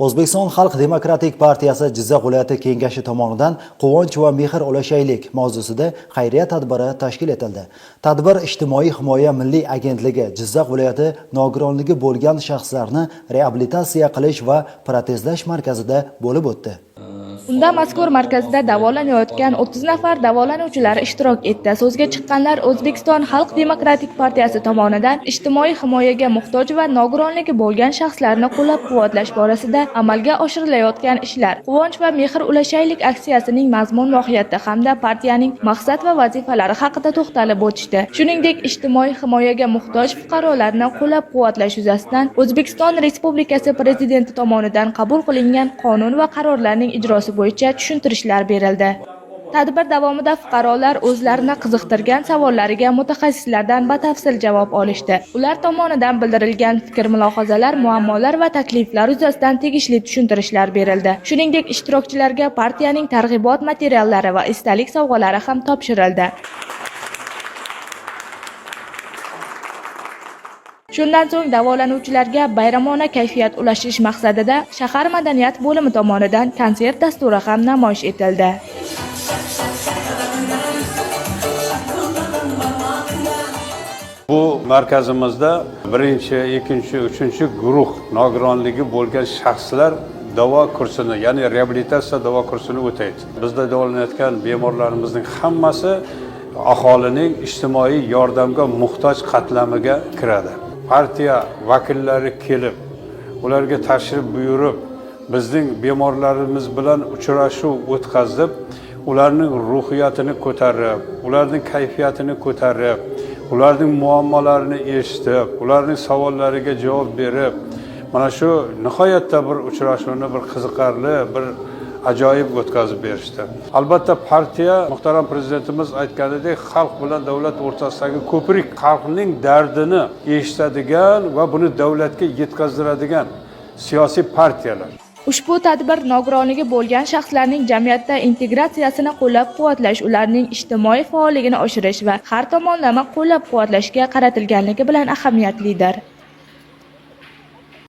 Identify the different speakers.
Speaker 1: O'zbekiston Xalq Demokratik Partiyasi Jizzax viloyati kengashi tomonidan "Quvonch va mehr ulashaylik" mavzusida xayriya tadbiri tashkil etildi. Tadbir Ijtimoiy himoya milliy agentligi Jizzax viloyati nogironligi bo'lgan shaxslarni reabilitatsiya qilish va protezlash markazida bo'lib o'tdi.
Speaker 2: Unda mazkur markazda davolanayotgan 30 nafar davolanuvchilar ishtirok etdi. So'zga chiqqanlar O'zbekiston Xalq Demokratik Partiyasi tomonidan ijtimoiy himoyaga muhtoj va nogironligi bo'lgan shaxslarni qo'llab-quvvatlash borasida amalga oshirilayotgan ishlar, "Quvonch va mehr ulashaylik" aksiyasining mazmun mohiyati hamda partiyaning maqsad va vazifalari haqida to'xtalib o'tishdi. Shuningdek, ijtimoiy himoyaga muhtoj fuqarolarni qo'llab-quvvatlash yuzasidan O'zbekiston Respublikasi Prezidenti tomonidan qabul qilingan qonun va qarorlarning ijrosi bo'yicha tushuntirishlar berildi. Tadbir davomida fuqarolar o'zlarini qiziqtirgan savollariga mutaxassislardan batafsil javob olishdi. Ular tomonidan bildirilgan fikr-mulohazalar, muammolar va takliflar yuzasidan tegishli tushuntirishlar berildi. Shuningdek, ishtirokchilarga partiyaning targ'ibot materiallari va esdalik sovg'alari ham topshirildi. Shundan so'ng davolanuvchilarga bayramona kayfiyat ulashish maqsadida shahar madaniyat bo'limi tomonidan konsert dasturi ham namoyish etildi.
Speaker 3: Bu markazimizda birinchi, ikkinchi, uchinchi guruh nogironligi bo'lgan shaxslar davo kursini, ya'ni reabilitatsiya davo kursini o'taydi. Bizda davolanayotgan bemorlarimizning hammasi aholining ijtimoiy yordamga muhtoj qatlamiga kiradi. Partiya vakillari kelib, ularga tashrif buyurib, bizning bemorlarimiz bilan uchrashuv o'tkazib, ularning ruhiyatini ko'tarib, ularning kayfiyatini ko'tarib, ularning muammolarini eshitib, ularning savollariga javob berib, mana shu nihoyatda bir uchrashuvni bir qiziqarli, bir ajoyib o'tkazib berishdi. Albatta, partiya, muhtaram prezidentimiz aytganidek, xalq bilan davlat o'rtasidagi ko'prik, xalqning dardini eshitadigan va buni davlatga yetkazdiradigan siyosiy partiyalar.
Speaker 2: Ushbu tadbir nogironligi bo'lgan shaxslarning jamiyatda integratsiyasini qo'llab-quvvatlash, ularning ijtimoiy faolligini oshirish va har tomonlama qo'llab-quvvatlashga qaratilganligi bilan ahamiyatlidir.